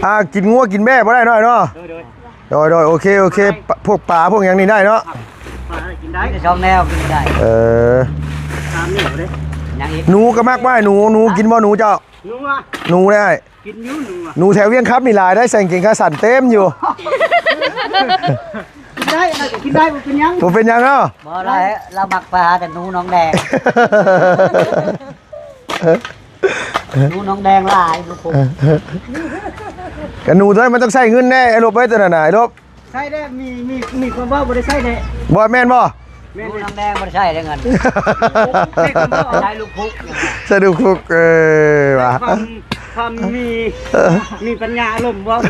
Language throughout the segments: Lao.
ອ່າ ກິນງົວກິນແບ້ບໍ່ໄດ້ນ້ອຍເນາະ. ໂດຍ ໂດຍ ໂດຍ ໂອເຄ ໂອເຄ ປະ ພວກປາພວກຫຍັງນີ້ໄດ້ເນາະ. ປາກິນໄດ້ ມີແຕ່ສອງແນວກິນໄດ້. ເອີ ຕາມນີ້ເດ້ ຫຍັງອີກ? ໜູກໍມັກວ່າ ໜູ ໜູກິນບໍ່ ໜູເຈົ້າ? ໜູຫວາ? ໜູໄດ້ ກິນຢູ່ ໜູຫວາ? ໜູແຖວວຽງຄຳນີ້ຫຼາຍໄດ໋ ໃສ່ກາງເກງຂາສັ້ນເຕັມຢູ່. ກິນໄດ້ ກິນໄດ້ ບໍ່ເປັນຫຍັງ ບໍ່ເປັນຫຍັງເນາະ. ບໍ່ໄດ້ ລາວມັກໄປຫາແຕ່ໜູໜອງແດງ. ໜູໜອງແດງຫຼາຍ ໜູພຸກ. ກະໜູຕົວນັ້ນມັນຕ້ອງໃຊ້ເງິນແດ່ ໄອ້ລົບເອີຍ ຕົວນັ້ນນະ ໄອ້ລົບ. ໃຊ້ແດ່ ມີ ມີ ມີຄວາມເວົ້າບໍ່ໄດ້ໃຊ້ແດ່. ບໍ່ແມ່ນບໍ່? ແມ່ນ ໜູໜອງແດງບໍ່ໄດ້ໃຊ້ແດ່ເງິນ. ໃຊ້ຄວາມເວົ້າ ໃຊ້ລູກພຸກ ໃຊ້ລູກພຸກ ເອີ ວ່າ ຄວາມ ຄວາມມີ ເອີ ມີປັນຍາອາລົມເວົ້າ.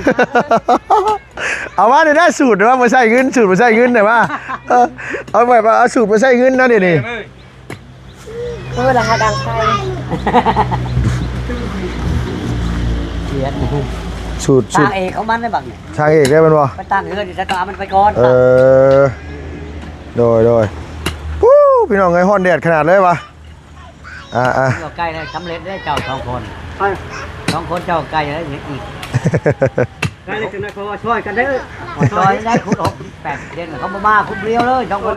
ເອົາມາເດີ ສູດວ່າບໍ່ໃຊ້ເງິນ ສູດບໍ່ໃຊ້ເງິນນະ ວ່າ ເອີ ເອົາແບບວ່າ ເອົາສູດບໍ່ໃຊ້ເງິນເນາະ ດຽວນີ້. ເອີ ລະຫາການໃຊ້ ສູດ ສູດ ສ້າງເອງຂອງມັນໄດ້ບັກນີ້ ສ້າງເອງໄດ້ແມ່ນບໍ່? ໄປຕັ້ງເຮືອນຢູ່ໃສ ຕ້ອງເອົາມັນໄປກ່ອນ. ເອີ ໂດຍ ໂດຍ. ປູ້ ພີ່ນ້ອງເອີຍ ຮ້ອນແດດຂະໜາດເລີຍວ່າ. ອ່າໆ ເຈົ້າໄກ່ໄດ້ສຳເລັດເດ້ ເຈົ້າສອງຄົນ ສອງຄົນເຈົ້າໄກ່ໄດ້ອີກ ໄກ່ເລັກນ້ອຍ ເຂົາວ່າຊ່ອຍກັນເດີ ຊ່ອຍໄດ້ ຂຸດຫົກແປດເດືອນ ເຂົາບໍ່ມາ ຂຸດດຽວເລີຍສອງຄົນ.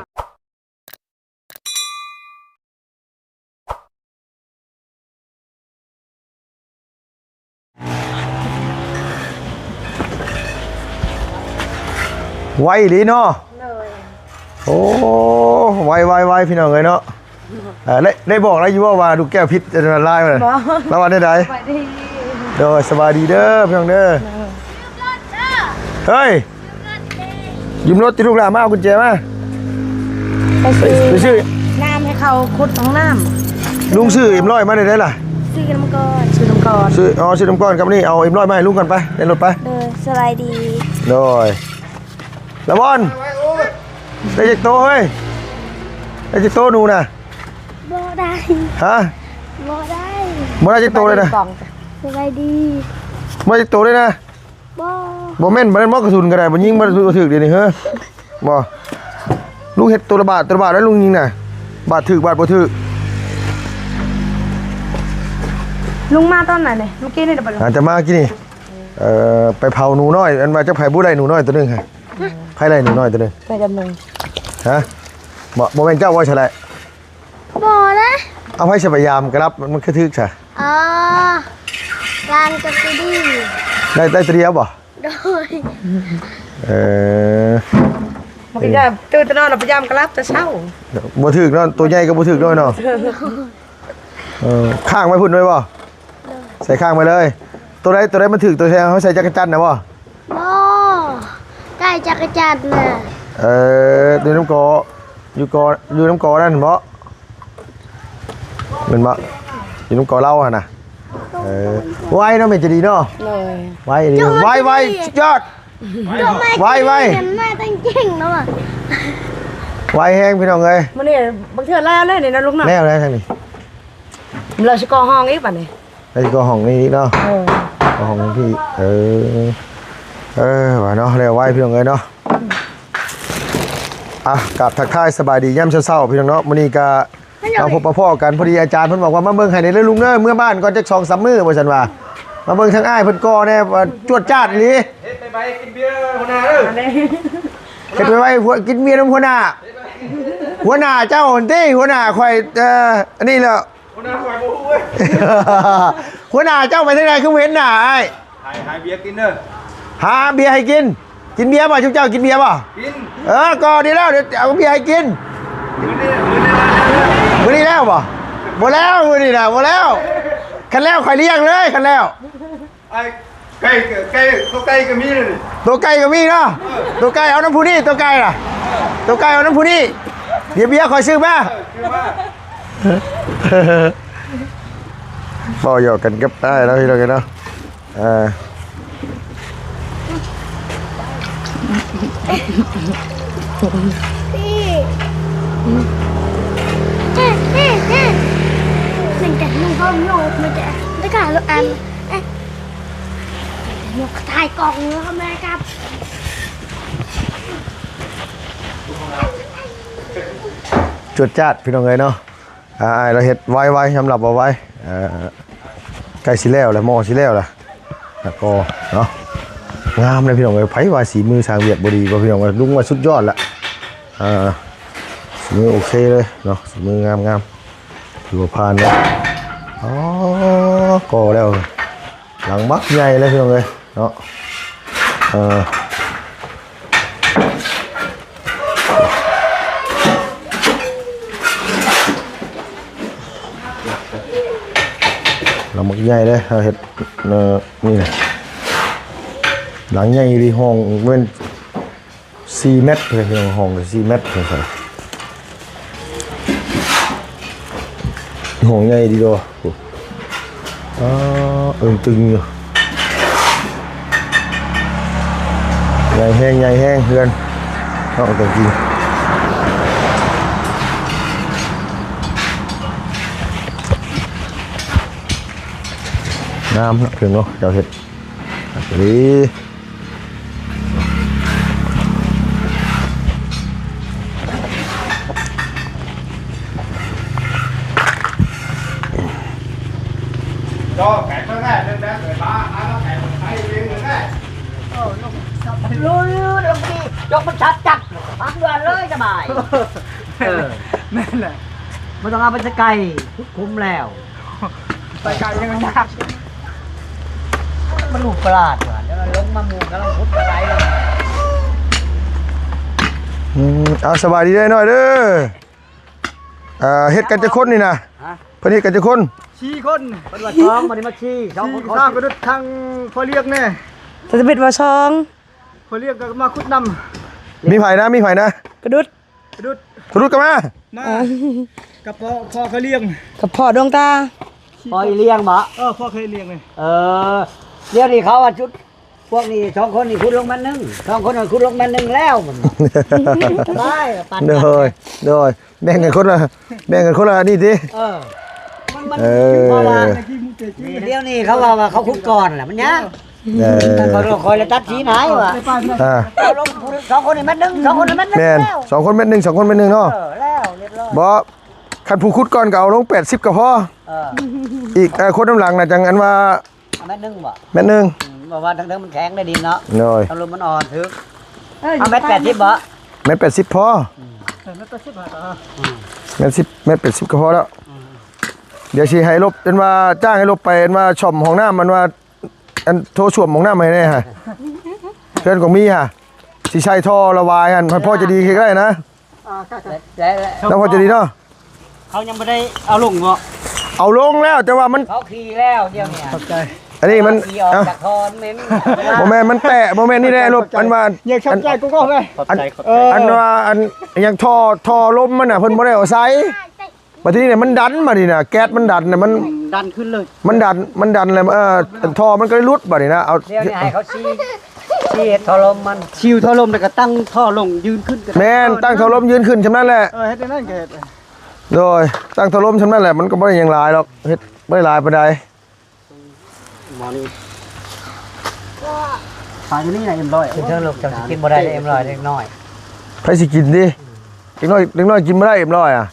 ໄວອີ່ຫຼີເນາະ. ໂດຍ ໂອ້ ໄວໆໆ ພີ່ນ້ອງເອີຍເນາະ. ເອີ ໄດ້ ໄດ້ບອກລາວຢູ່ບໍ່ວ່າລູກແກ້ວຜິດອັນຕະລາຍ? ບໍ່ ລາວວ່າແນວໃດ? ສະບາຍດີ ໂດຍ ສະບາຍດີເດີ ພີ່ນ້ອງເດີ. ໂດຍ ເຮີ້ຍ ຢືມລົດຕິລູກຫຼ້າ ມາເອົາກຸນແຈມາ ໄປຊື້ ໄປຊື້ນ້ຳໃຫ້ເຂົາຂຸດຫ້ອງນ້ຳ. ລຸງຊື້ເອັມຮ້ອຍມາໄດ້ໃດລະ? ຊື້ນ້ຳກ້ອນ ຊື້ນ້ຳກ້ອນ ຊື້ ອໍ ຊື້ນ້ຳກ້ອນກັບນີ້ ເອົາເອັມຮ້ອຍມາໃຫ້ລຸງກ່ອນໄປ ໃນລົດໄປ. ໂດຍ ສະບາຍດີ ໂດຍ. ລະບອນ ໄດ້ຈັກໂຕເຮີ້ຍ? ໄດ້ຈັກໂຕໜູນະ? ບໍ່ໄດ້ ຮະ? ບໍ່ໄດ້ ບໍ່ໄດ້ຈັກໂຕເລີຍນະ? ສະບາຍດີ ບໍ່ໄດ້ຈັກໂຕເລີຍນະ? ບໍ່ ບໍ່ແມ່ນ ບໍ່ແມ່ນໝໍກະສຸນກໍໄດ້ ບໍ່ຍິງບໍ່ຖືກດຽວນີ້ເຮີ້ຍ ບໍ່ ລຸງເຮັດໂຕລະບາດ ໂຕລະບາດແລ້ວລຸງຍິງນະ ບາດຖືກບາດບໍ່ຖືກ. ລຸງມາຕອນໃດນີ້? ເມື່ອກີ້ນີ້ບໍ່? ອາດຈະມາກີ້ນີ້ ເອີ ໄປເຜົາໜູນ້ອຍ ອັນວ່າຈັກໃຜບໍ່ໄດ້ໜູນ້ອຍໂຕໜຶ່ງຫັ້ນ ໃຜໄດ້ໜູນ້ອຍໂຕໜຶ່ງ? ໄປດຳລົງ ຮະ? ບໍ່ ບໍ່ແມ່ນເຈົ້າບໍ່ຊະແຫຼະ? ບໍ່ນະ ເອົາໃຜຊະໄປຢາມກະລັບ ມັນຄືຖືກຊະ? ອໍ ຫຼານກັບຕີດີ ໄດ້ ໄດ້ໂຕດຽວບໍ່? ໂດຍ ເອີ ມັນກໍຢ່າຕື່ນແຕ່ນອນແລ້ວໄປຢາມກະລັບແຕ່ເຊົ້າ ບໍ່ຖືກເນາະ ໂຕໃຫຍ່ກໍບໍ່ຖືກດ້ວຍເນາະ. ເອີ ຄ້າງໄວ້ພຸ້ນໄດ້ບໍ່? ໂດຍ ໃສ່ຄ້າງໄວ້ເລີຍ ໂຕໃດ ໂຕໃດມັນຖືກ ໂຕທີ່ເຮົາໃສ່ຈັກກະຈັນນະບໍ່? ບໍ່ ໃກ້ຈັກກະຈັນນະ ເອີ ຢູ່ນຳກໍ ຢູ່ກໍ ຢູ່ນຳກໍນັ້ນເບາະ ແມ່ນບໍ່? ຢູ່ນຳກໍເລົ່າຫັ້ນນະ ເອີ ໄວເນາະ ແມ່ນຈະດີເນາະ ໂດຍ ໄວດີ ໄວ ໄວ ສຸດຍອດ ໄວ ໄວ ແມ່ນແມ່ຕັ້ງເກັ່ງເນາະ ໄວແຮງພີ່ນ້ອງເອີຍ ມື້ນີ້ບາງເທື່ອແລ້ວເລີຍນີ້ນະລຸງເນາະ ແລ້ວແລ້ວທາງນີ້ ລາວຊິກໍ່ຫ້ອງອີກບາດນີ້ ລາວຊິກໍ່ຫ້ອງນີ້ອີກເນາະ ເອີ ກໍ່ຫ້ອງພີ້ ເອີ ເອີ ວ່າເນາະ ແລ້ວໄວພີ່ນ້ອງເອີຍເນາະ ອ່ະ ກາບທັກທາຍສະບາຍດີຍາມເຊົ້າໆ ພີ່ນ້ອງເນາະ ມື້ນີ້ກະມາພົບມາພໍ້ກັນ ພໍດີອາຈານເພິ່ນບອກວ່າມາເບິ່ງໃຫ້ແດ່ເດີລຸງເດີ ເມືອບ້ານກ່ອນຈັກສອງສາມມື້ວ່າຊັ້ນວ່າ ມາເບິ່ງທາງອ້າຍເພິ່ນກໍ່ແດ່ ວ່າຈວດຈາດອີ່ຫຼີ ເຮັດໄວໆກິນເບຍຫົວໜ້າເດີ ເຮັດໄວໆ ກິນເບຍນຳຫົວໜ້າ ຫົວໜ້າເຈົ້າຫັ້ນຕິ ຫົວໜ້າຂ້ອຍ ເອີ ອັນນີ້ແຫຼະ ຫົວໜ້າຂ້ອຍບໍ່ຮູ້ເວີຍ ຫົວໜ້າເຈົ້າໄປທາງໃດຄືບໍ່ເຫັນໜ້າອ້າຍ? ຫາ ຫາເບຍກິນເດີ ຫາເບຍໃຫ້ກິນ ກິນເບຍບໍ່ ຊຸມເຈົ້າກິນເບຍບໍ່? ກິນ ເອີ ກໍດີແລ້ວ ດຽວເອົາເບຍໃຫ້ກິນ ມື້ນີ້ ມື້ນີ້ແລ້ວບໍ່? ບໍ່ແລ້ວ ມື້ນີ້ນະ ບໍ່ແລ້ວ ຄັນແລ້ວຂ້ອຍລ້ຽງເລີຍ ຄັນແລ້ວ ໄອ້ ໄກ່ ໄກ່ ໂຕໄກ່ກໍມີເລີຍນີ້ ໂຕໄກ່ກໍມີເນາະ ເອີ ໂຕໄກ່ເອົານຳຜູ້ນີ້ ໂຕໄກ່ນະ ໂຕໄກ່ເອົານຳຜູ້ນີ້ ດຽວເບຍຂ້ອຍຊື້ມາ ເອີ ຊື້ມາ ເວົ້າຫຍອກກັນກັບອ້າຍເນາະ ພີ່ນ້ອງເອີຍເນາະ ເອີ ມັນຈະມີຄວາມໂຍກ ມັນຈະ ຕະກາລະອັນ ຍົກຖ່າຍກ້ອງເນາະແມ່ກັບ ຈວດຈາດພີ່ນ້ອງເອີຍເນາະ ອ້າຍລາວເຮັດໄວໆ ຍອມຮັບວ່າໄວ ເອີ ໃກ້ຊິແລ້ວແລ້ວ ໝໍ້ຊິແລ້ວແລ້ວ ແລ້ວກໍເນາະ ງາມເລີຍພີ່ນ້ອງເອີຍ. ໃຜວ່າສີມືຊ່າງວຽກບໍ່ດີບໍ່ ພີ່ນ້ອງເອີຍ ລຸງວ່າສຸດຍອດລະ. ອ່າ ສີມືໂອເຄເລີຍເນາະ ສີມືງາມໆ ຖືວ່າຜ່ານເລີຍ. ອໍ ກໍແລ້ວ ຫຼັງບັກໃຫຍ່ເລີຍພີ່ນ້ອງເອີຍເນາະ. ເອີ ຫຼັງບັກໃຫຍ່ເລີຍ ເຮົາເຮັດ ເອີ ນີ້ນະ ຫຼັງໃຫຍ່ດີ ຫ້ອງແມ່ນ ສີ່ແມັດເລີຍພີ່ນ້ອງ ຫ້ອງສີ່ແມັດເລີຍ ຫ້ອງໃຫຍ່ດີດອກ. ອໍ ເອີງຕຶງຢູ່ ໃຫຍ່ແຮງ ໃຫຍ່ແຮງເຮືອນເນາະ. ແຕ່ກີ້ງາມເນາະ ເພິ່ນເນາະ ເຈົ້າເຮັດດີ. ຍົກມັນຊັດຈັບ ປັກເດືອນເລີຍ ສະບາຍ. ເອີ ແມ່ນແຫຼະ ບໍ່ຕ້ອງເອົາໄປແຕ່ໄກ ຂຸດຂຸມແລ້ວ. ໄປໄກຍັງຍາກ ມັນລູກປະຫຼາດວ່າ ແລ້ວລົງມາໝູ່ກຳລັງຂຸດໄປໄກແລ້ວ. ອືມ ເອົາ ສະບາຍດີເດີນ້ອຍເດີ. ເອີ ເຮັດກັນຈັກຄົນນີ້ນະ? ຮະ? ເພິ່ນເຮັດກັນຈັກຄົນ? ສີ່ຄົນ. ເພິ່ນວ່າສອງ ບັດນີ້ມາສີ່ ສອງຄົນ ສາມກະດຸດ ທັງພໍ່ລ້ຽງແດ່ ສະເປັດວ່າສອງ ພໍ່ລ້ຽງກໍມາຂຸດນຳ. ມີໃຜນະ? ມີໃຜນະ? ກະດຸດ ກະດຸດ ກະດຸດກໍມາ ມາ ເອີ ກັບພໍ່ ພໍ່ເຄີຍລ້ຽງ ກັບພໍ່ດວງຕາ ພໍ່ອີ່ລ້ຽງບໍ? ເອີ ພໍ່ເຄີຍລ້ຽງເລີຍ. ເອີ ດຽວນີ້ເຂົາວ່າຈຸດ ພວກນີ້ສອງຄົນນີ້ຂຸດລົງແມັດໜຶ່ງ ສອງຄົນນັ້ນຂຸດລົງແມັດໜຶ່ງແລ້ວ ມັນສະບາຍ. ໂດຍ ໂດຍ ແບ່ງກັນຄົນລະ ແບ່ງກັນຄົນລະນີ້ຕິ ເອີ ມັນ ມັນ ເອີ ເພາະວ່າ ດຽວນີ້ເຂົາວ່າ ວ່າເຂົາຂຸດກ່ອນລະ ມັນຍາກ. ເອີ ເຂົາລະ ຂ້ອຍລະຕັດສີນາຍວ່າ ອ່າ ເອົາລົງສອງຄົນນີ້ແມັດໜຶ່ງ ສອງຄົນນີ້ແມັດໜຶ່ງ ແມ່ນ ແລ້ວ ສອງຄົນແມັດໜຶ່ງ ສອງຄົນແມັດໜຶ່ງເນາະ. ເອີ ແລ້ວ ຮຽບຮ້ອຍ ບໍ່ ຄັນຜູ້ຂຸດກ່ອນກໍເອົາລົງແປດສິບກໍພໍ. ເອີ ອີກ ເອີ ຄົນນຳຫຼັງນະ ຈັ່ງອັນວ່າ ແມັດໜຶ່ງບໍ? ແມັດໜຶ່ງ ອືມ ບໍ່ວ່າທາງເທິງມັນແຂງໄດ້ດີເນາະ. ໂດຍ ທາງລຸ່ມມັນອ່ອນຖືກ. ເອີ ເອົາແມັດແປດສິບບໍ? ແມັດແປດສິບພໍ. ອືມ ເອີ ແມັດແປດສິບ ແມັດສິບ ແມັດແປດສິບກໍພໍແລ້ວ. ອືມ ດຽວຊິໃຫ້ລົບ ອັນວ່າຈ້າງໃຫ້ລົບໄປ ອັນວ່າສ້ອມຫ້ອງນ້ຳ ອັນວ່າ ອັນໂທສ້ວມຫ້ອງນ້ຳໃຫ້ແດ່ຫະ ເຮືອນກໍມີຫະ ຊິໃສ່ທໍ່ລະບາຍຫັ້ນ ໃຫ້ພໍ່ໃຈດີເຮັດກໍໄດ້ນະ. ອ່າ ແລ້ວ ແລ້ວ ແລ້ວ ແລ້ວພໍ່ໃຈດີເນາະ ເຂົາຍັງບໍ່ໄດ້ເອົາລົງບໍ? ເອົາລົງແລ້ວ ແຕ່ວ່າມັນ ເຂົາຂີ່ແລ້ວດຽວນີ້ ຂອບໃຈ. ອັນນີ້ມັນ ເຂົາຂີ່ອອກຈາກທໍ່ແມ່ນ ບໍ່ແມ່ນ ມັນແຕະ ບໍ່ແມ່ນ ນີ້ແຫຼະລົບ ອັນວ່າ ເອີ ຂອບໃຈ ຂອບໃຈ ອັນວ່າ ອັນຫຍັງ ທໍ່ ທໍ່ລົມມັນນະ ເພິ່ນບໍ່ໄດ້ເອົາໃສ່. ບັດທີນີ້ມັນດັນ ບັດນີ້ນະ ແກັສມັນດັນນະ ມັນດັນຂຶ້ນເລີຍ ມັນດັນ ມັນດັນແລ້ວ ເອີ ທໍ່ມັນກໍເລີຍຫຼຸດບັດນີ້ນະ. ເອົາ ດຽວນີ້ໃຫ້ເຂົາຊີ ຊີເຮັດທໍ່ລົມມັນ ຊີທໍ່ລົມ ແລ້ວກໍຕັ້ງທໍ່ລົງຢືນຂຶ້ນ. ແມ່ນ ຕັ້ງທໍ່ລົມຢືນຂຶ້ນຊ່ຳນັ້ນແຫຼະ. ເອີ ເຮັດແນວນັ້ນກໍເຮັດ. ໂດຍ ຕັ້ງທໍ່ລົມຊ່ຳນັ້ນແຫຼະ ມັນກໍບໍ່ໄດ້ຫຍັງຫຼາຍດອກ ເຮັດບໍ່ໄດ້ຫຼາຍປານໃດ. ໝໍນີ້ ຂາຍຢູ່ນີ້ນະ ເອັມຮ້ອຍ ຂຶ້ນເທິງລູກ ເຈົ້າຊິກິນບໍ່ໄດ້ເອັມຮ້ອຍ ເດັກນ້ອຍ. ໃຜຊິກິນຕິ? ເດັກນ້ອຍ ເດັກນ້ອຍກິນບໍ່ໄດ້ເອັມຮ້ອຍອະ.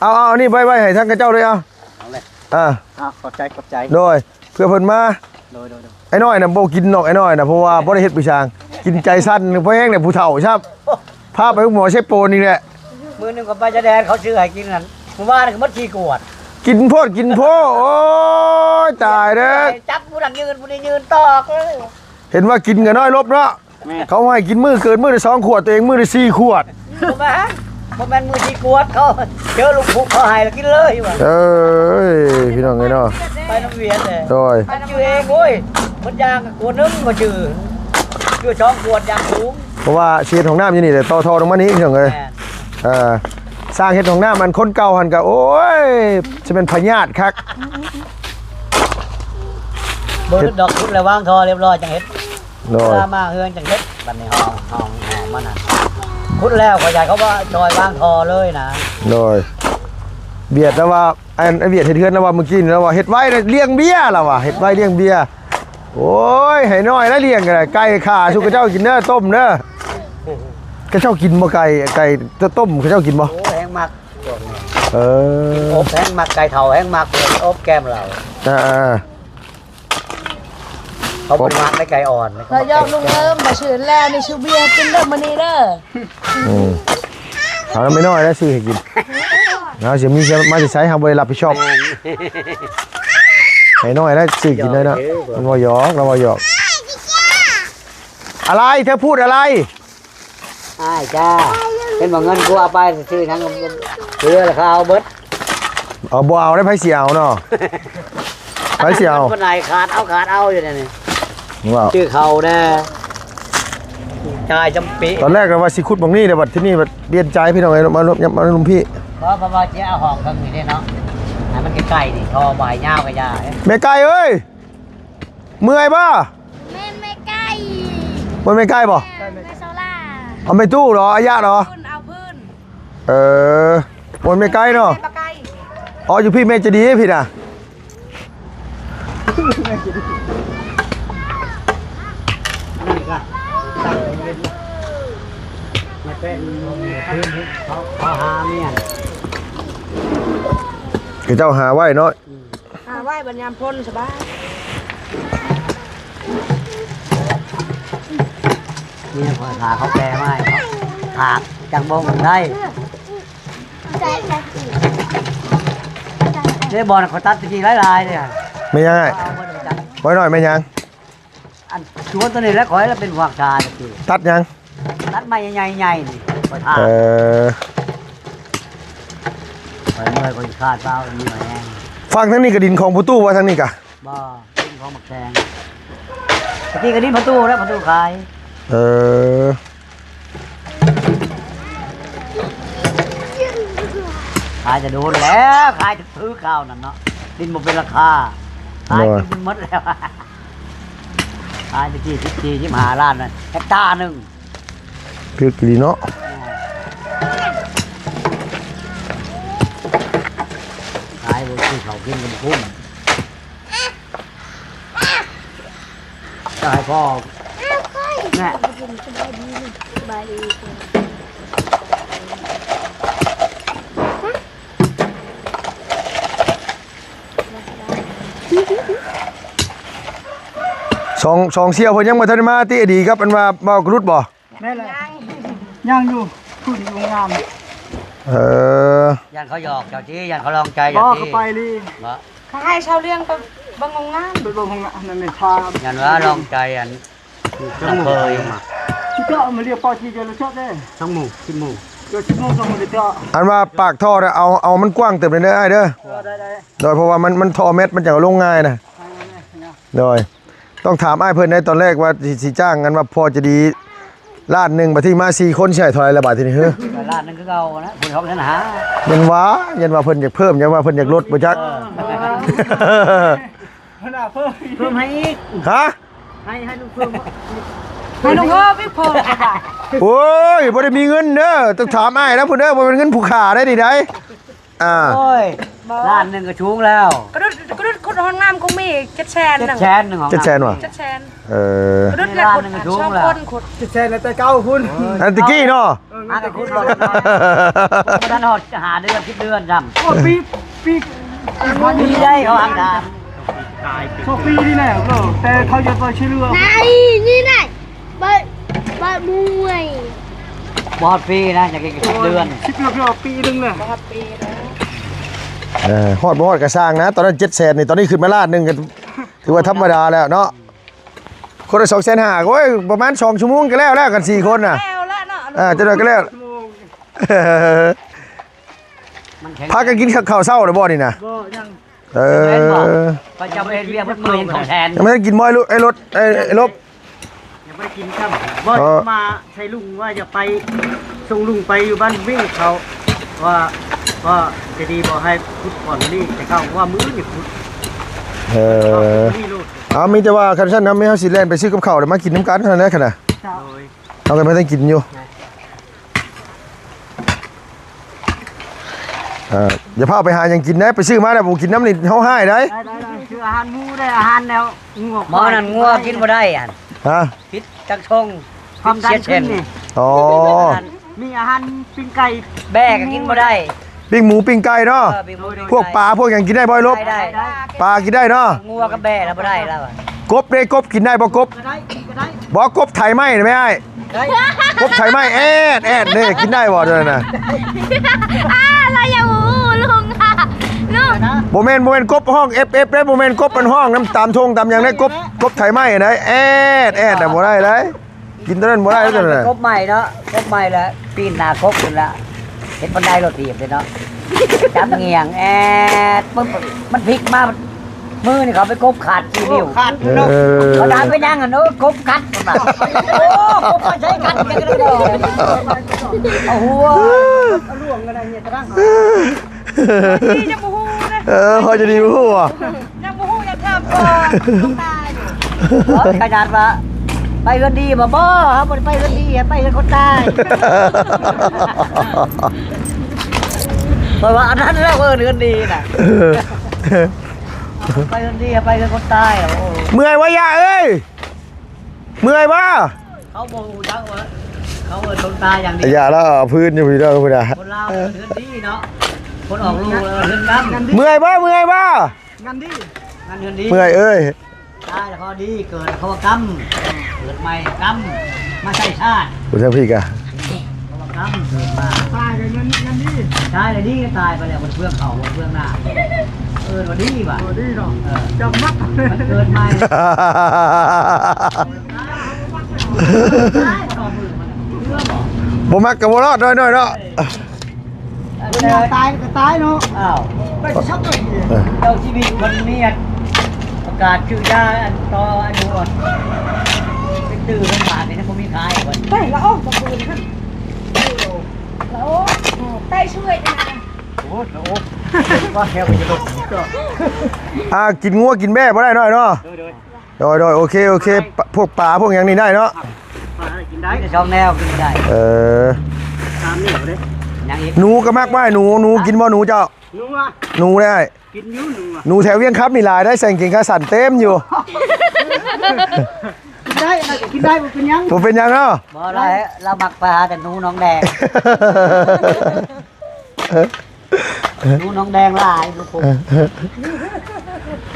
ເອົາ ເອົາ ອັນນີ້ໄວ້ ໄວ້ໃຫ້ທາງເຂົາເຈົ້າເລີຍ ເອົາ ເອົາເລີຍ ອ່າ ອ່າ ຂອບໃຈ ຂອບໃຈ. ໂດຍ ເພື່ອເພິ່ນມາ. ໂດຍ ໂດຍ ໂດຍ. ໄອ້ນ້ອຍນະບໍ່ກິນດອກ ໄອ້ນ້ອຍນະ ເພາະວ່າບໍ່ໄດ້ເຮັດປີຊາງ ກິນໃຈສັ່ນ ພໍແຮງແຫຼະ ຜູ້ເຖົ້າຊ້ຳ ພາໄປໂຮງໝໍເຊໂປນອີກແຫຼະ. ມື້ໜຶ່ງກໍໄປຊາຍແດນ ເຂົາຊື້ໃຫ້ກິນນັ້ນ ມື້ວານກໍໝົດສີ່ຂວດ. ກິນໂພດກິນໂພ ໂອ້ຍ ຕາຍເດີ ຈັບຜູ້ນັ້ນຢືນ ຜູ້ນີ້ຢືນຕອກເລີຍ. ເຫັນວ່າກິນກໍນ້ອຍລົບເນາະ. ແມ່ນ ເຂົາໃຫ້ກິນມື້ເກີນມື້ລະສອງຂວດ ຕົວເອງມື້ລະສີ່ຂວດ. ບໍ່ແມ່ນ ບໍ່ແມ່ນມື້ສີ່ຂວດ ເຂົາເຈີລູກຜູ້ເຂົາໃຫ້ລະກິນເລີຍວ່າ. ເອີຍ ພີ່ນ້ອງເອີຍເນາະ ໄປນຳວຽນເດ້. ໂດຍ ມັນຈື່ເອງ ໂອ້ຍ ໝົດຢ່າງຂວດໜຶ່ງບໍ່ຈື່ ຄືສອງຂວດຢ່າງສູງ. ເພາະວ່າຊິເຮັດຫ້ອງນ້ຳຢູ່ນີ້ແຫຼະ ຕໍ່ທໍ່ລົງມານີ້ ພີ່ນ້ອງເອີຍ. ແມ່ນ ເອີ ສ້າງເຮັດຫ້ອງນ້ຳ ອັນຄົນເກົ່າຫັ້ນກະ ໂອ້ຍ ຊິແມ່ນພະຍາດຄັກ. ບໍ່ລຶດດອກ ຂຸດແລ້ວວາງທໍ່ຮຽບຮ້ອຍຈັ່ງເຮັດ. ໂດຍ ເວລາມາເຮືອນຈັ່ງເຮັດ. ບັດນີ້ຫ້ອງ ຫ້ອງ ຫ້ອງມັນຫັ້ນ ຂຸດແລ້ວ ຂ້ອຍຢາກເຂົາວ່າຊ່ອຍວາງທໍ່ເລີຍນະ. ໂດຍ ບຽດລະວ່າ ອັນ ໄອ້ບຽດເຮັດເຮືອນລະວ່າ ມື້ກີ້ລະວ່າເຮັດໄວ້ລ້ຽງເບຍລະວ່າ ເຮັດໄວ້ລ້ຽງເບຍ. ໂອ້ຍ ໃຫ້ນ້ອຍລະລ້ຽງກໍໄດ້ ໄກ່ຂ້າສູ່ເຂົາເຈົ້າກິນເດີ ຕົ້ມເດີ. ເຂົາເຈົ້າກິນບໍ່ ໄກ່ ໄກ່ຕົ້ມ ເຂົາເຈົ້າກິນບໍ່? ໂອ້ ແຮງມັກ. ເອີ ກິນອົບແຮງມັກ ໄກ່ເຖົ້າແຮງມັກ ອົບແກ້ມເຫຼົ້າ. ອ່າໆ. ເຂົາບໍ່ໄດ້ມັກໄດ້ໄກ່ອ່ອນ ລາວຢອກລຸງເລີມ ບໍ່ຊື່ແລ້ວນີ້ ຊື່ເບຍກິນເດີມື້ນີ້ເດີ. ອືມ ເອົາແມ່ນ້ອຍແລ້ວຊື້ໃຫ້ກິນ ເຮົາຊິມີມາແຕ່ໃສ ເຮົາບໍ່ໄດ້ຮັບຜິດຊອບ. ແມ່ນ ໃຫ້ນ້ອຍແລ້ວຊື້ກິນໄດ້ເນາະ. ມັນເວົ້າຫຍອກ ລາວເວົ້າຫຍອກ. ອາໄລ ເທວພູດ ອາໄລ? ອ້າຍຈ້າ ເຫັນບໍ່ເງິນກູເອົາໄປຊື້ຫຍັງ ເຫຼືອລະເຂົາເອົາເບິດ. ເອົາ ບໍ່ເອົາໄດ້ ໃຜຊິເອົາເນາະ ໃຜຊິເອົາ? ຄົນໃດຂາດເອົາ ຂາດເອົາຢູ່ເດນີ້ ວ່າ ຊື້ເຂົ້າແດ່ ຈ່າຍຈຳປີ. ຕອນແລກກໍວ່າຊິຂຸດໝ່ອງນີ້ແຫຼະ ບັດທີນີ້ບັດປ່ຽນໃຈ ພີ່ນ້ອງເອີຍ ມາລົມ ມາລົມພີ້. ເພາະ ເພາະວ່າຊິເອົາຫ້ອງເທິງນີ້ເດ້ເນາະ ໃຫ້ມັນໃກ້ໆນີ້ ທໍ່ບໍ່ໃຫ້ຍາວກໍຢ່າ. ແມ່ໄກ່ເອີຍ ເມື່ອຍບໍ່? ແມ່ນແມ່ໄກ່. ບໍ່ແມ່ນແມ່ໄກ່ບໍ່? ແມ່ນແມ່ໂຊລາ. ເອົາແມ່ຕູ້ເນາະ ອາຍະເນາະ ເອົາພື້ນ. ເອີ ບໍ່ແມ່ນແມ່ໄກ່ເນາະ. ແມ່ບໍ່ໄກ່. ອໍ ຢູ່ພີ້ແມ່ໃຈດີພີ້ນະ. ເຂົາເຈົ້າຫາໄວ້ເນາະ. ຫາໄວ້ບັດຍາມຝົນສະບາຍ. ເມຍຂ້ອຍຖ້າເຂົາແກ່ມາໃຫ້ເນາະ ຖ້າຈັກບົງໄດ້. ເດ້ ບ່ອນຂ້ອຍຕັດຕະກີ້ຫຼາຍໆເດ້. ແມ່ນຫຍັງອ້າຍ? ເອົາເບິດແລ້ວມັນຈັກ ໄວ້ໜ້ອຍແມ່ນຫຍັງ? ອັນສວນຕົວນີ້ແຫຼະ ຂ້ອຍລະເປັນພວກຖ້າຕະກີ້. ຕັດຫຍັງ? ຕັດໄມ້ໃຫຍ່ໆນີ້ ຂ້ອຍຖ້າ. ເອີ ຂ້ອຍເມື່ອຍ ຂ້ອຍຄາດເບົາ ເມື່ອຍແຮງ. ຝັ່ງທາງນີ້ກະດິນຂອງພໍ່ຕູ້ບໍ່ ທາງນີ້ກະ? ບໍ່ ເປັນຂອງບັກແສງ. ຕະກີ້ກະດິນພໍ່ຕູ້ແລ້ວ ພໍ່ຕູ້ຂາຍ. ເອີ ຂາຍແຕ່ໂດນແລ້ວ ຂາຍແຕ່ຄືຄາວນັ້ນເນາະ ດິນບໍ່ເປັນລາຄາ ຂາຍກິນຈົນໝົດແລ້ວ. ຂາຍຕະກີ້ສິບສີ່ ສິບຫ້າລ້ານນະ ເຮັກຕາໜຶ່ງ. ຖືກອີ່ຫຼີເນາະ ຂາຍບໍ່ຊື້ເຂົ້າກິນກໍບໍ່ຄຸ້ມ. ຈະໃຫ້ພໍ່ແນ່. ສະບາຍດີ ສະບາຍດີ. ສອງ ສອງສ່ຽວເພິ່ນຍັງບໍ່ທັນໄດ້ມາຕິ ອາດີກັບອັນວ່າເວົ້າກະຫຼຸດບໍ່? ແມ່ນແຫຼະ ຍັງ ຍັງຢູ່ ພຸ້ນຢູ່ໂຮງງານ. ເອີ ຢ້ານເຂົາຫຍອກເຈົ້າຕິ ຢ້ານເຂົາລອງໃຈເຈົ້າຕິ. ບໍ່ ເຂົາໄປລີ ບໍ່ ເຂົາໃຫ້ຊາວລ້ຽງໄປເບິ່ງໂຮງງານ ໄປເບິ່ງໂຮງງານນັ້ນແມ່ນ ຖ້າຢ້ານວ່າລອງໃຈອັນ ຈັກໂມງ ເຄີຍມາ ຊິເຈາະມາລຽວປອດທີ່ຈະລະເຈາະເດ້. ຈັກໂມງ? ສິບໂມງ ເອີ ສິບໂມງ ສອງໂມງໄດ້ເຈາະ. ອັນວ່າປາກທໍ່ນະ ເອົາ ເອົາມັນກວ້າງເຕີບແດ່ເດີອ້າຍເດີ. ເອີ ໄດ້ ໄດ້ ໂດຍ ເພາະວ່າມັນ ມັນທໍ່ແມັດມັນຈະລົງງ່າຍນະ. ໂດຍ ຕ້ອງຖາມອ້າຍເພິ່ນໃນຕອນແລກວ່າຊິ ຊິຈ້າງ ອັນວ່າພໍຈະດີລ້ານໜຶ່ງ ບາດທີມາສີ່ຄົນ ຊິໃຫ້ເທົ່າໃດລະບາດທີນີ້ ເຮີ ກໍລ້ານໜຶ່ງຄືເກົ່ານະ ບໍ່ໄດ້ເຮົານັ້ນຫາ. ຍັນວ່າ ຍັນວ່າເພິ່ນຢາກເພີ່ມ ຍັນວ່າເພິ່ນຢາກລົດບໍ່ຈັກ. ເອີ ເພີ່ມ ເພີ່ມໃຫ້ອີກ ຮະ ໃຫ້ ໃຫ້ລຸງເພີ່ມ ໃຫ້ລຸງເພີ່ມອີກ ເພີ່ມ. ໂອ້ຍ ບໍ່ໄດ້ມີເງິນເດີ ຕ້ອງຖາມອ້າຍແລ້ວພຸ້ນເດີ ບໍ່ແມ່ນເງິນຜູ້ຂ້າໄດ໋ນີ້ໄດ໋. ອ່າ ໂອ້ຍ ລ້ານໜຶ່ງກໍສູງແລ້ວ. ກະດຸດ ກະດຸດຂຸດຫ້ອງນ້ຳຄົງມີເຈັດແສນ ເຈັດແສນໜຶ່ງ ເຈັດແສນຫວາ? ເຈັດແສນ. ເອີ ກະດຸດແລ້ວຂຸດ ສອງຄົນຂຸດ ເຈັດແສນແລ້ວແຕ່ເກົ່າພຸ້ນ. ອັນຕະກີ້ເນາະ ເອີ ອັນຕະກຸດບໍ່ທັນຮອດຫ້າເດືອນ ສິບເດືອນຊ້ຳ. ໂອ້ ປີ ປີ ປີໃດເຂົາຫາການ ສອງປີນີ້ແຫຼະ ແຕ່ເຂົາຈະໄປຊ່ວຍເຫຼືອ ນາຍ ນີ້ນາຍ ບາດ ບາດມວຍ ບໍ່ຮອດປີນະ ຢາກກິນສິບເດືອນ ສິບເດືອນ ປີໜຶ່ງນະ ບໍ່ຮອດປີນະ. ເອີ ຮອດບໍ່ຮອດກະຊ່າງນະ ຕອນນັ້ນເຈັດແສນນີ້ ຕອນນີ້ຂຶ້ນມາລ້ານໜຶ່ງ ກະຖືວ່າທຳມະດາແລ້ວເນາະ. ຄົນລະສອງແສນຫ້າ ໂອ້ຍ ປະມານສອງຊົ່ວໂມງກະແລ້ວແລ້ວ ກັນສີ່ຄົນນະ ແລ້ວແລ້ວເນາະ ອ່າ ຈັກໜ້ອຍກະແລ້ວ. ມັນແຂງ ພາກັນກິນເຂົ້າເຊົ້າແລ້ວບໍ່ນີ້ນະ? ບໍ່ ຍັງ. ເອີ ແມ່ນບໍ່? ເຂົາເຈົ້າໄປເຮັດວຽກໝົດມື້ຍັງສອງແສນ ຍັງບໍ່ໄດ້ກິນບໍ່ ໄອ້ລົດ ໄອ້ລົດ ໄອ້ລົດ ຍັງບໍ່ໄດ້ກິນຊ້ຳ. ບໍ່ ເອີ ມາໃສ່ລຸງວ່າຈະໄປສົ່ງລຸງໄປຢູ່ບ້ານວິງເຂົາ ວ່າ ວ່າຈະດີບໍ່ໃຫ້ຂຸດກ່ອນມື້ນີ້ ແຕ່ເຂົາວ່າມື້ອື່ນນີ້ຂຸດ. ເອີ ເອົາ ມີແຕ່ວ່າຄັນຊັ້ນນະ ແມ່ເຮົາຊິແລ່ນໄປຊື້ກັບເຂົ້າ ແລ້ວມາກິນນຳກັນຫັ້ນແຫຼະ ຄັນນະ ໂດຍ ເຮົາກໍບໍ່ໄດ້ກິນຢູ່. ເອີ ຢ່າພາໄປຫາຫຍັງກິນໄດ໋ ໄປຊື້ມາແລ້ວບໍ່ກິນນຳນີ້ເຮົາຮ້າຍໄດ໋. ໄດ້ ໄດ້ ໄດ້ ຄືອາຫານໝູໄດ້ ອາຫານແນວງົວ ໝໍນັ້ນງົວກິນບໍ່ໄດ້ຫັ້ນ ຮະ ຜິດຈັກຊົງ ຄວາມດັນຂຶ້ນນີ້. ອໍ ມີອາຫານປີ້ງໄກ່ ແບ້ກໍກິນບໍ່ໄດ້ ປີ້ງໝູປີ້ງໄກ່ເນາະ. ເອີ ປີ້ງໝູ ພວກປາພວກຫຍັງກິນໄດ້ບໍ່ ໄອ້ລົບ? ໄດ້ ໄດ້ ປາກິນໄດ້ເນາະ ງົວກັບແບ້ລະບໍ່ໄດ້ລະ. ກົບເດ້ ກົບກິນໄດ້ບໍ່ ກົບ? ກໍໄດ້ ກໍໄດ້ ບໍ່ ກົບໄຖໄມ້ນະແມ່ອ້າຍ ໄດ້ ກົບໄຖໄມ້ແອດແອດເດ້ ກິນໄດ້ບໍ່ຕົວນັ້ນນະ? ອ້າ ລາວຍັງບໍ່ຮູ້ລຸງ ລຸງ ບໍ່ແມ່ນ ບໍ່ແມ່ນກົບຮ້ອງເອັບເອັບເດ້ ບໍ່ແມ່ນກົບມັນຮ້ອງນຳຕາມທົ່ງຕາມຫຍັງເດ້ ກົບ ກົບໄຖໄມ້ນະ ແອດແອດນະ ບໍ່ໄດ້ເດ້. ກິນຕົວນັ້ນບໍ່ໄດ້ຕົວນັ້ນນະ ກົບໃໝ່ເນາະ ກົບໃໝ່ລະ ປີນໜ້າກົບພຸ້ນລະ ເຮັດບັນໄດລົດຖີບເດ້ເນາະ ຈັບງຽງແອດ ປຶບ ມັນພິກມາ ມືນີ້ເຂົາໄປກົບຂາດຂີ້ນິ້ວ ໂອ້ ຂາດເນາະ ເອີ ເຂົາຖາມເປັນຫຍັງຫັ້ນ ໂອ້ ກົບກັດ ເພິ່ນວ່າ ໂອ້ ກົບໄປໃຊ້ກັດ ເອົາຫົວ ເອົາຫຼວງກໍໄດ້ເຮັດຕະລັງ ດີ ຍັງບໍ່ຮູ້ນະ ເອີ ພໍຈະດີບໍ່ຮູ້ບໍ່? ຍັງບໍ່ຮູ້ ຍັງຖາມກ່ອນ ຕ້ອງຕາຍຢູ່ ເອີ ຂະໜາດວ່າໄປເຮືອນດີບໍ່? ບໍ່ ເຮົາບໍ່ໄດ້ໄປເຮືອນດີ ໄປເຮືອນຄົນຕາຍ ເພາະວ່າອັນນັ້ນແຫຼະເອີ້ນເຮືອນດີນະ ໄປເຮືອນດີ ໄປເຮືອນຄົນຕາຍ ໂອ້ ເມື່ອຍບໍ່ ຢ້າເອີຍ? ເມື່ອຍບໍ່? ເຂົາບໍ່ຮູ້ຈັກວ່າ ເຂົາເອີ້ນຄົນຕາຍຢ່າງດຽວ ຢ່າລະ ເອົາພື້ນຢູ່ພີ່ນ້ອງ ພຸ້ນນະ ຄົນລາວເອີ້ນເຮືອນດີເນາະ ຄົນອອກລູກເອີ້ນເຮືອນກຳ ເມື່ອຍບໍ່? ເມື່ອຍບໍ່? ງານດີ ງານເຮືອນດີ ເມື່ອຍເອີຍ ຕາຍແລ້ວເຂົາດີ ເກີດແລ້ວເຂົາວ່າກຳ ເກີດໃໝ່ກຳ ມາໃຊ້ຊາດ ຜູ້ທາງພີ້ກະ ເຂົາວ່າກຳ ເກີດມາ ຕາຍກໍງານ ງານດີ ຕາຍແລ້ວດີ ຕາຍໄປແລ້ວບໍ່ເຟືອງເຂົ້າບໍ່ເຟືອງນ້ຳ ເອີ້ນວ່າດີວ່າ ເອີ ດີເນາະ ເອີ ເຈົ້າມັກ ມັນເກີດໃໝ່ ບໍ່ມັກກໍບໍ່ລອດ ນ້ອຍໆ ເນາະ. ເປັນຫຍັງຕາຍກໍຕາຍເນາະ ອ້າວ ໄປຊິຊັກໄປ ເອີ ເຈົ້າຊີວິດເພິ່ນນີ້ ປະກາດຊື່ຢາອັນຕໍ່ອາຍຸ ໄປຕື້ເງິນບາດນີ້ ບໍ່ມີຂາຍເພິ່ນ ໄປລະອອກຕະປືນຫັ້ນ ລະອອກ ໄປຊ່ວຍນະ ໂອ້ ລະອອກ ວ່າແຖວໄປລົດ ອ່າ ກິນງົວກິນແບ້ບໍ່ໄດ້ນ້ອຍເນາະ ໂດຍ ໂດຍ ໂດຍ ໂດຍ ໂອເຄ ໂອເຄ ພວກປາພວກຫຍັງນີ້ໄດ້ເນາະ ປາກິນໄດ້ ມີແຕ່ສອງແນວກິນໄດ້ ເອີ ຕາມນີ້ເດ້ ຫຍັງອີກ ໜູກໍມັກບໍ່ ໜູ ໜູກິນບໍ່ ໜູເຈົ້າ ໜູຫວາ ໜູໄດ້ ກິນຢູ່ ໜູຫວາ ໜູແຖວວຽງຄຳນີ້ຫຼາຍໄດ໋ ໃສ່ກາງເກງຂາສັ້ນເຕັມຢູ່ ກິນໄດ້ ກິນໄດ້ ບໍ່ເປັນຫຍັງ ບໍ່ເປັນຫຍັງເນາະ ບໍ່ລະ ລາວມັກໄປຫາແຕ່ໜູໜອງແດງ ໜູໜອງແດງຫຼາຍ ໜູ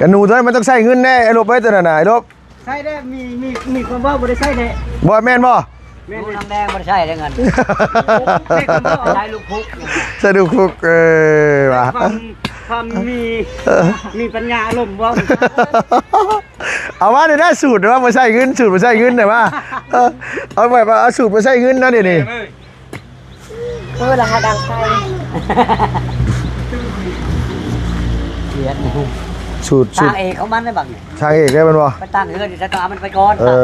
ກະໜູຕົວນັ້ນມັນຕ້ອງໃຊ້ເງິນແດ່ ໄອ້ລົບເອີຍ ຕົວນັ້ນນະ ໄອ້ລົບ ໃຊ້ແດ່ ມີ ມີ ມີຄົນເວົ້າບໍ່ໄດ້ໃຊ້ແດ່ ບໍ່ແມ່ນບໍ່? ແມ່ນ ໜູນາງແດງບໍ່ໄດ້ໃຊ້ແດ່ເງິນ ໃຊ້ລູກຄຸກ ໃຊ້ລູກຄຸກ ເອີ ວ່າ ຄວາມ ຄວາມມີ ເອີ ມີປັນຍາອາລົມບໍ່ ເອົາມາເດີນະ ສູດວ່າບໍ່ໃຊ້ເງິນ ສູດບໍ່ໃຊ້ເງິນນະວ່າ ເອີ ເອົາແບບວ່າເອົາສູດບໍ່ໃຊ້ເງິນນະດຽວນີ້. ເອີ ລະຫາດັງໄຟ ເດືອດ ສູດ ສູດ ສ້າງເອງຂອງມັນໄດ້ບັກນີ້ ສ້າງເອງໄດ້ແມ່ນບໍ່? ໄປຕັ້ງເຮືອນຢູ່ໃສ ຕ້ອງເອົາມັນໄປກ່ອນ ເອີ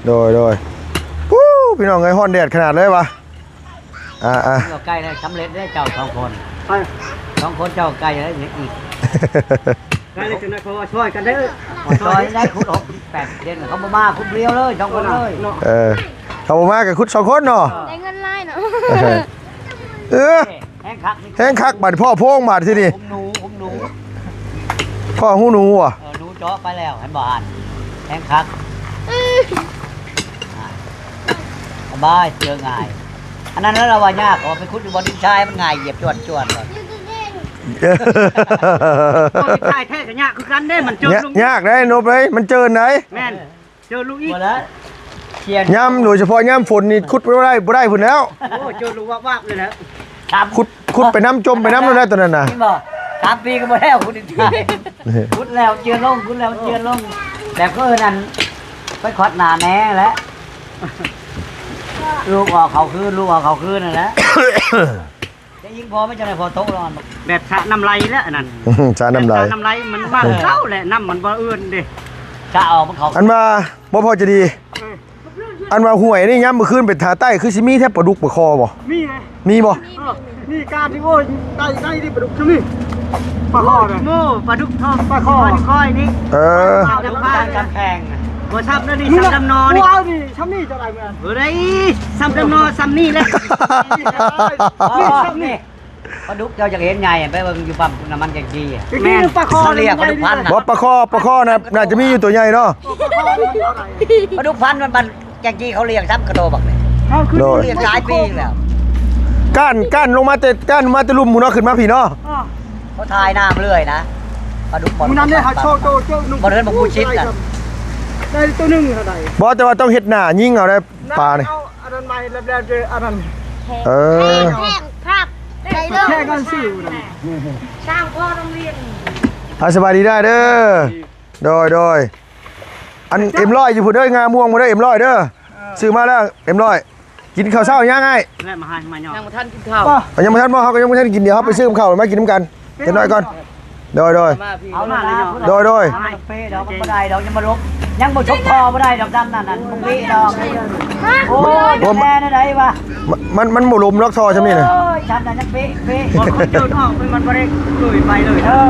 ໂດຍ ໂດຍ ໂອ້ ພີ່ນ້ອງເອີຍ ຮ້ອນແດດຂະໜາດເລີຍວ່າ ອ່າໆ ເອົາໃກ້ໄດ້ສຳເລັດເດ້ເຈົ້າສອງຄົນ ສອງຄົນເຈົ້າໃກ້ໄດ້ອີກ ໄດ້ເລີຍ ຈັ່ງໃດເຂົາວ່າຊ່ອຍກັນເດີ ຊ່ອຍໄດ້ ຂຸດຫົກແປດເດືອນ ເຂົາບໍ່ມາຄຸມດຽວເລີຍ ສອງຄົນເລີຍ ເອີ ເຂົາບໍ່ມາກໍຂຸດສອງຄົນເນາະ ໄດ້ເງິນຫຼາຍເນາະ ເອີ ແຮງຄັກ ແຮງຄັກ ບາດພໍ້ໂພງບາດທີນີ້ ອຸມໜູ ອຸມໜູ ພໍ້ຫູໜູຫວາ ເອີ ໜູເຈາະໄປແລ້ວ ເຫັນບໍ່ຫັ້ນ ແຮງຄັກ ສະບາຍ ເຈີງ່າຍ ອັນນັ້ນລະວ່າຍາກ ເຂົາວ່າໄປຂຸດຢູ່ບ່ອນດິນຊາຍ ມັນງ່າຍ ຢຽບຈວດໆ ໂອ້ຍ ຖ່າຍແທ້ກໍຍາກຄືກັນເດ້ ມັນເຈີລົງ ຍາກໄດ໋ ນົບເອີຍ ມັນເຈີໄດ໋ ແມ່ນ ເຈີລົງອີກ ບໍ່ລະ ຍາມ ໂດຍສະເພາະຍາມຝົນນີ້ ຂຸດບໍ່ໄດ້ ບໍ່ໄດ້ພຸ້ນແລ້ວ ໂອ້ ເຈີລົງວາບໆ ເລີຍແຫຼະ ຂຸດ ຂຸດໄປນຳ ຈົມໄປນຳໂລດແຫຼະ ຕົວນັ້ນນະ ເຫັນບໍ່ ສາມປີກໍບໍ່ແລ້ວ ຂຸດອີກ ຂຸດແລ້ວເຈືອລົງ ຂຸດແລ້ວເຈືອລົງ ແບບຄືນັ້ນ ໄປຂອດໜ້າແນ່ແຫຼະ ລູກອອກເຂົ້າຄືນ ລູກອອກເຂົ້າຄືນນັ້ນແຫຼະ ຈະອີງພໍໄປຈັ່ງໃດພໍຕົກລະ ແບບສະນ້ຳໄຫຼແຫຼະອັນນັ້ນ ສະນ້ຳໄຫຼ ສະນ້ຳໄຫຼ ມັນມາເກົ່າແຫຼະ ນ້ຳມັນບໍ່ເອື້ອນເດ້ ສະອອກມັນເຂົ້າ ອັນວ່າບໍ່ພໍຈະດີ ເອີ ອັນວ່າຫ້ວຍນີ້ຍາມມື້ຄືນໄປທາງໃຕ້ ຄືຊິມີແທ້ປາດຸກປາຄໍບໍ່? ມີເດ້ ມີບໍ່? ເອີ ມີການທີ່ ໂອ້ຍ ໄດ້ ໄດ້ນີ້ປາດຸກຊຳນີ້ ປາຄໍນະ ໂມ ປາດຸກທອງ ປາຄໍ ຂ້ອຍນີ້ ເອີ ປາດຸກທາງກຳແພງ ບໍ່ຊ້ຳເດີນີ້ ຊ້ຳດຳນອນີ້ ເອົານີ້ ຊຳນີ້ເຈົ້າໄດ້ເມື່ອ ບໍ່ໄດ້ ຊ້ຳດຳນອ ຊຳນີ້ແຫຼະ ນີ້ຊຳນີ້ ປາດຸກເຈົ້າຢາກເຫັນໃຫຍ່ ໄປເບິ່ງຢູ່ປ້ຳນ້ຳມັນແຈງຈີ ແມ່ນ ປາຄໍ ເຂົາລຽກປາດຸກພັນນະ ບໍ່ ປາຄໍ ປາຄໍນະ ໜ້າຈະມີຢູ່ຕົວໃຫຍ່ເນາະ ປາດຸກພັນມັນ ແຈງຈີເຂົາລ້ຽງຊ້ຳກະໂດບັກນີ້ ໂດຍ ລ້ຽງຫຼາຍປີແລ້ວ ກ້ານ ກ້ານລົງມາແຕ່ ກ້ານມາແຕ່ລຸ່ມພຸ້ນເນາະ ຂຶ້ນມາພີ້ເນາະ ເຂົາຖ່າຍນ້ຳເລື້ອຍນະ ປາດຸກບໍ່ ມື້ນັ້ນເດ້ ເຮົາໂຊໂຕເຈົ້າໜຶ່ງ ບໍ່ເດີນບໍ່ຮູ້ຊິດນະ ໄດ້ໂຕໜຶ່ງເທົ່າໃດ ບໍ່ ແຕ່ວ່າຕ້ອງເຮັດໜ້າຍິງເອົາໄດ້ປານີ້ ເອົາອັນນັ້ນມາເຮັດແລ້ວເດີ ອັນນັ້ນ ເອີ ແຂກກັນຊື່ ຊ່າງພໍ່ໂຮງຮຽນ ອ່າ ສະບາຍດີໄດ້ເດີ ໂດຍ ໂດຍ ອັນເອັມຮ້ອຍຢູ່ພຸ້ນເດີ ງາມ່ວງພຸ້ນເດີ ເອັມຮ້ອຍເດີ ຊື້ມາແລ້ວ ເອັມຮ້ອຍ ກິນເຂົ້າເຊົ້າຍັງອ້າຍ? ແລ້ວມາໃຫ້ມາຍອມ ຍັງບໍ່ທັນກິນເຂົ້າ ເອົາ ຍັງບໍ່ທັນບໍ່ ເຮົາກໍຍັງບໍ່ທັນກິນ ດຽວເຮົາໄປຊື້ກັບເຂົ້າມາກິນນຳກັນຈັກໜ້ອຍກ່ອນ ໂດຍ ໂດຍ ມາພີ່ ເອົາມາແລ້ວເນາະ ໂດຍ ໂດຍ ເປດອກບໍ່ໄດ້ດອກ ຍັງບໍ່ລົບ ຍັງບໍ່ຊົກພໍບໍ່ໄດ້ດອກ ດຳນັ້ນ ບໍ່ເປດອກ ໂອ້ຍ ແນ່ໃດວະ ມັນ ມັນບໍ່ລົມດອກທໍ່ຊ່ຳນີ້ນະ ໂອ້ຍ ຊ່ຳນັ້ນຍັງເປ ເປ ບໍ່ ຄົນເຈີນອອກ ມັນບໍ່ໄດ້ເຄີຍໄປເລີຍ ເອີ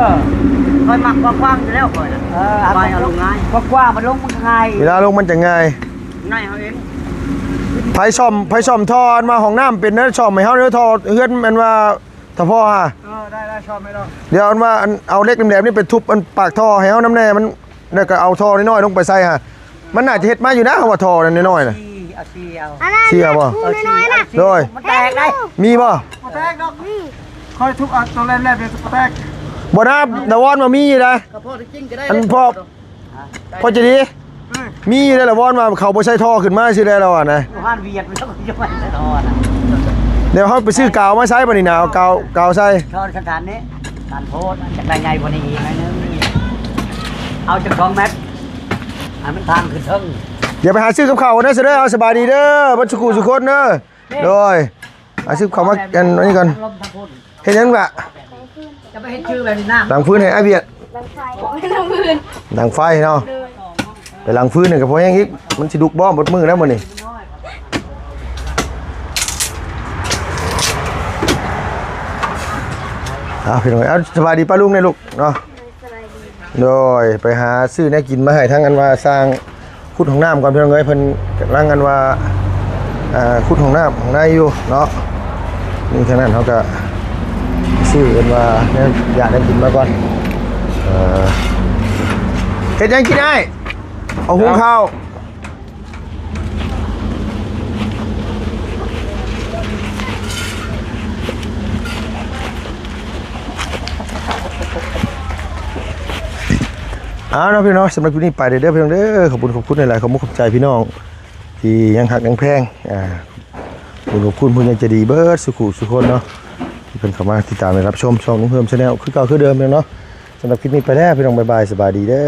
ຂ້ອຍມັກກວ້າງໆຢູ່ແລ້ວຂ້ອຍນະ ເອີ ໄປເອົາລົງງ່າຍ ກວ້າງໆ ມັນລົງມັນງ່າຍ ເວລາລົງມັນຈະງ່າຍ ໃນເຮົາເອງ ໃຜສ້ອມ ໃຜສ້ອມທໍ່ອັນວ່າຫ້ອງນ້ຳເປັນນະ ສ້ອມໃຫ້ເຮົາເດີ ທໍ່ເຮືອນອັນວ່າ ຖ້າພໍຫາ ເອີ ໄດ້ ໄດ້ ຊອບໃຫ້ດອກ ດຽວອັນວ່າ ອັນເອົາເຫຼັກແຫຼມໆນີ້ໄປທຸບອັນປາກທໍ່ໃຫ້ເຮົານຳແດ່ ມັນ ແລ້ວກໍເອົາທໍ່ນ້ອຍໆລົງໄປໃສ່ຫາ ມັນໜ້າຈະເຮັດມາຢູ່ນະ ເຮົາວ່າທໍ່ນັ້ນນ້ອຍໆນະ ເອົາສີ່ເອົາ ເອົາສີ່ເອົາ ສີ່ເອົາບໍ່? ເອົາສີ່ ເອົາສີ່ ໂດຍ ມັນແຕກໄດ໋ ມີບໍ່? ບໍ່ແຕກດອກ ຂ້ອຍທຸບເອົາໂຕແຫຼມໆນີ້ບໍ່ແຕກ ບໍ່ນະ ດາວອນວ່າມີຢູ່ໃດ໋ ກໍພໍໄດ້ກິນກໍໄດ້ ອັນພໍ ພໍຈະດີ ເອີ ມີຢູ່ໃດ໋ລະ ວອນວ່າເຂົາບໍ່ໃສ່ທໍ່ຂຶ້ນມາຊິໄດ້ລະວ່ານະ ຢູ່ຮ້ານວຽດ ມັນຈະບໍ່ໃສ່ທໍ່ນະ ດຽວເຮົາໄປຊື້ກາວມາໃສ່ບັດນີ້ນະ ເອົາກາວ ກາວໃສ່ ທໍ່ສະຖານນີ້ ສານໂພດ ຈະໄດ້ໃຫຍ່ກວ່ານີ້ອີກໜ້ອຍໜຶ່ງ ເອົາຈັກສອງແມັດ ໃຫ້ມັນທາງຂຶ້ນເທິງ ດຽວໄປຫາຊື້ກັບເຂົ້າເດີ ເດີ ເອົາ ສະບາຍດີເດີ ເບິດສຸຂູສຸຄົນເດີ ໂດຍ ອາ ຊື້ເຂົ້າມາ ອັນນີ້ກ່ອນ ເຮັດຫຍັງລະ? ຈະໄປເຮັດຊື່ແບບນີ້ນະ ດັງຟືນໃຫ້ອ້າຍວຽດ ດັງໄຟ ດັງໄຟເນາະ ໂດຍ ໄປດັງຟືນໃຫ້ກໍພໍແຮງອີກ ມັນຊິດຸກບໍ່ ເບິດມື້ແລ້ວມື້ນີ້ ເອົາ ພີ່ນ້ອງ ເອົາ ສະບາຍດີປ້າລຸງແດ່ລູກເນາະ ສະບາຍດີ ໂດຍ ໄປຫາຊື້ແນວກິນມາໃຫ້ທາງອັນວ່າຊ່າງ ຂຸດຫ້ອງນ້ຳກ່ອນພີ່ນ້ອງເອີຍ ເພິ່ນກຳລັງອັນວ່າ ເອີ ຂຸດຫ້ອງນ້ຳຫ້ອງໃນຢູ່ເນາະ ນີ້ ທາງນັ້ນເຮົາກະຊື້ອັນວ່າແນວຢາກໄດ້ກິນມາກ່ອນ ເອີ ເຮັດຫຍັງກິນອ້າຍ? ເອົາຫຸງເຂົ້າ ເອົາເນາະພີ່ນ້ອງເນາະ ສຳລັບຄລິບນີ້ໄປເດີ ເດີພີ່ນ້ອງເດີ ຂອບຄຸນ ຂອບຄຸນຫຼາຍໆ ຂອບມຸກຂອບໃຈພີ່ນ້ອງທີ່ຍັງຮັກຍັງແພງ ອ່າ ຂອບຄຸນຂອບຄຸນຜູ້ໃຫຍ່ໃຈດີເບິດສູ່ຜູ້ສູ່ຄົນເນາະ ທີ່ເພິ່ນເຂົ້າມາຕິດຕາມ ແລະ ຮັບຊົມຊ່ອງລຸງເພີ່ມ Channel ຄືເກົ່າຄືເດີມເນາະ ສຳລັບຄລິບນີ້ໄປແລ້ວພີ່ນ້ອງ ບາຍບາຍ ສະບາຍດີເດີ.